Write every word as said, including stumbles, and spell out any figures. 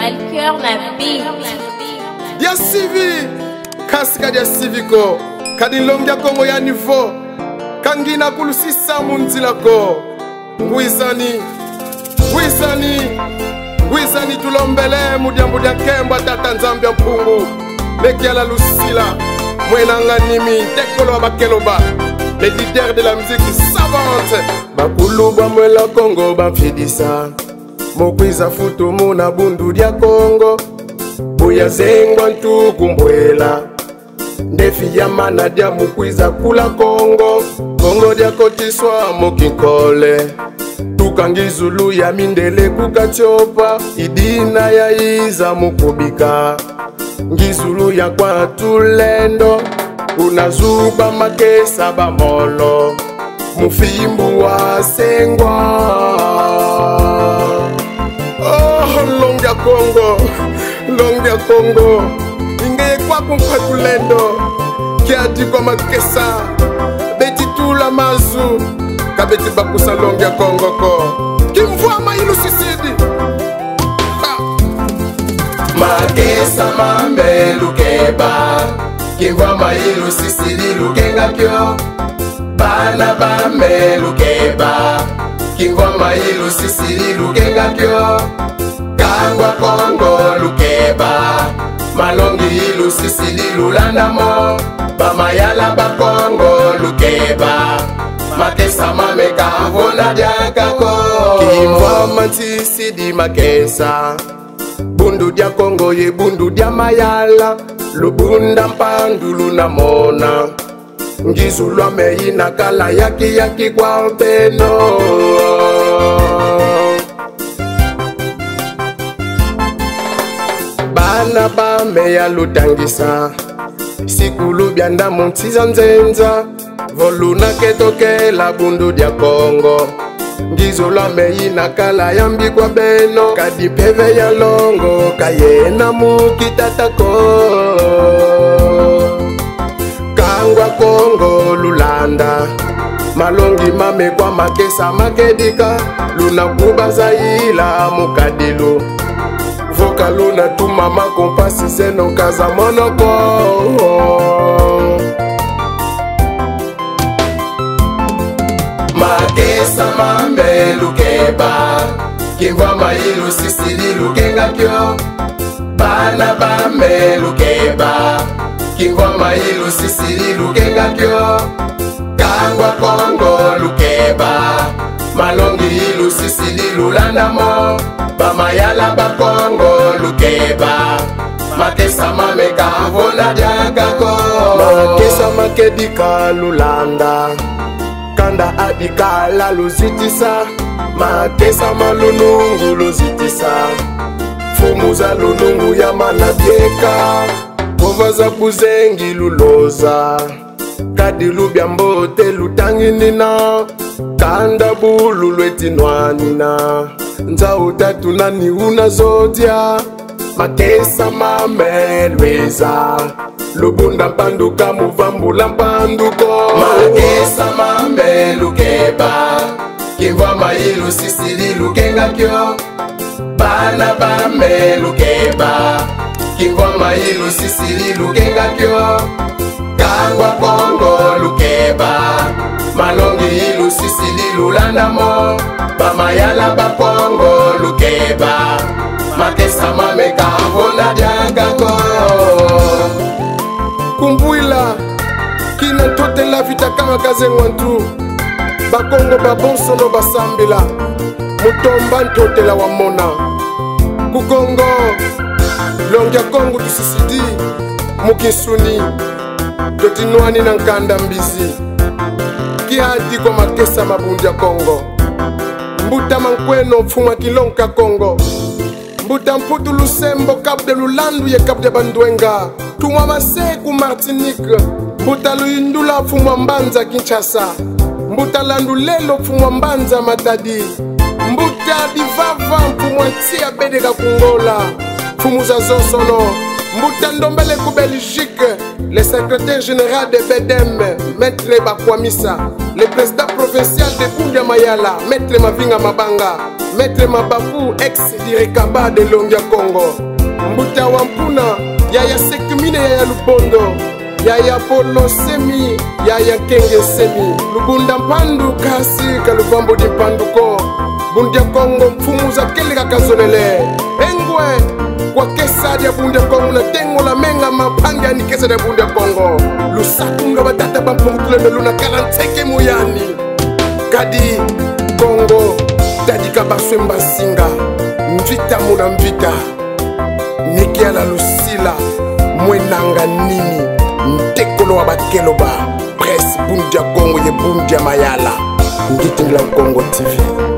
Alcœur na beat. Dia sivi, kasi ka dia sivi ko. Kadi nlongi a Kongo ya niveau. Ka ngina kulusisa mu nzila ko. Ngwizani, ngwizani, ngwizani tulombele mu diambu dia nkembo a Tata Nzambi a Mpungu. Me kiala lusila, mwena nganimi, ntekolo wa bakeloba, le leader de la musique savante. Bakulu ba Mwela Kongo bamfidisa mu kwiza futumuna Bundu dia Kongo. Bu yazengwa ntuku mbwela, ndefi yamana dia mu kwiza kula Kongo. Kongo dia kotiswa mu kinkole. Tuka ngizulu ya mindele ku Katiopa, i dina yayiza mu kubika ngizulu ya kwa tulendo. Kuna zuba makesa ba molo, mu fimbu wasengwa. Oh, nlongi a Kongo, nlongi a Kongo, i nge kwaku nkwa tulendo. Kiadi kwa makesa, beti tula mazu, ka beti bakusa nlongi a Kongo ko. Kimvwama ilusisidi. Ha! Makesa mame lukeba, kimvwama ilusisidi lukenga kio. Bana bame lukeba, kimvwama ilusisidi lukenga kio. Kangwa Kongo lukeba, malongi ilusisidi lulanda mo. Ba mayala ba Kongo lukeba, makesa mame ka vona diaka ko. Kimvwama nsisidi makesa, Bundu dia Kongo ye Bundu dia mayala, lubunda mpandu luna mona. Ngizulu ame ina kala yaki yaki kwa beno. Bana bame ya lutangisa, sikulu bianda mu nsi za nzenza, vo luna ke tokela Bundu dia Kongo. Ngizulu ame ina kala yambi kwa beno, kadi mpeve ya longo ka yena mu kitata ko. Kangwa Kongo lulanda, malongi mame kwa makesa makedika, luna kuba Zaila mu kadilu. Vo ka luna tuma makompasi zeno ka za mono ko. Makesa mame lukeba, kimvwama ilusisidi lukenga kio. Bana bame lukeba, kimvwama ilusisidi lukenga kio. Kangwa Kongo lukeba, malongi ilusisidi lulanda mo. Ba mayala ba Kongo lukeba, makesa mame ka vona diaka ko. Makesa makedika lulanda, kanda a dikala luzitisa, makesa ma lunungu luzitisa. Mfumu za lunungu yamana bieka, vova za buzengi luloza. Kadi lubia mbote lutanginina, kanda bulu lweti nwanina. Nzau tatu nani una zodia, makesa mame lweza. Lubunda mpandu ka mu vambula mpandu ko. Makesa mame lukeba, kimvwama ilusisidi lukenga kio. Bana bame lukeba, kimvwama ilusisidi lukenga kio. Kangwa Kongo lukeba, malongi ilusisidi lulanda mo. Ba mayala ba Kongo lukeba, makesa mame ka vona diaka ko. Kumbwila, kina ntotela vita kama kazengwa ntu. Bakongo babonsono basambila, mu tomba ntotela wamona. Ku Kongo, nlongi a Kongo tusisidi mu kinsuni, tweti nwanina nkanda mbizi. Kiadi kwa makesa ma Bundu dia Kongo. Mbuta Mankweno, mfumu a Kilonka Kongo. Mbuta Mputu Lusembo, Cap de Lulandu ye Cap de Bandwenga. Ntumwa Maseku Martinique. Mbuta Luyindula, mfumu a mbanza Kinshasa. Mbuta Landu Lelo, mfumu a mbanza Matadi. Mbuta Bivava, mfumu a nsi a Bedeka ku Ngola. Mfumu zazonsono. Mbuta Ndombele ku Belgique, le secrétaire général de B D M, Maître Bakwamisa. Le président provincial de Bundu dia Mayala, Maître Mavinga Mabanga, Maître Mabafu, ex-Dirikaba de Longi dia Kongo. Mbuta wa Mpuna, yaya Sekimine, yaya Lubondo, yaya Polo Semi, yaya Kenge Semi. Lubunda Mpandu, kasi ka luvambudi mpandu ko. Bundu dia Kongo, mfumu za kele kaka zolele. Engwe, kwa kesa dia Bundu dia Kongo na tengola menga mampangi ani kesa dia Bundu dia Kongo. Lusakumunu lwa batata ba Mpungu Tulendo luna kala nseke mu yani. Kadi Kongo, tadika baswemba nsinga, mvita muna mvita. Ni kiala lusila, mwenanga nini, ntekolo wa bakelo ba presse Bundu dia Kongo ye Bundu dia Mayala. Ngitingila Kongo T V.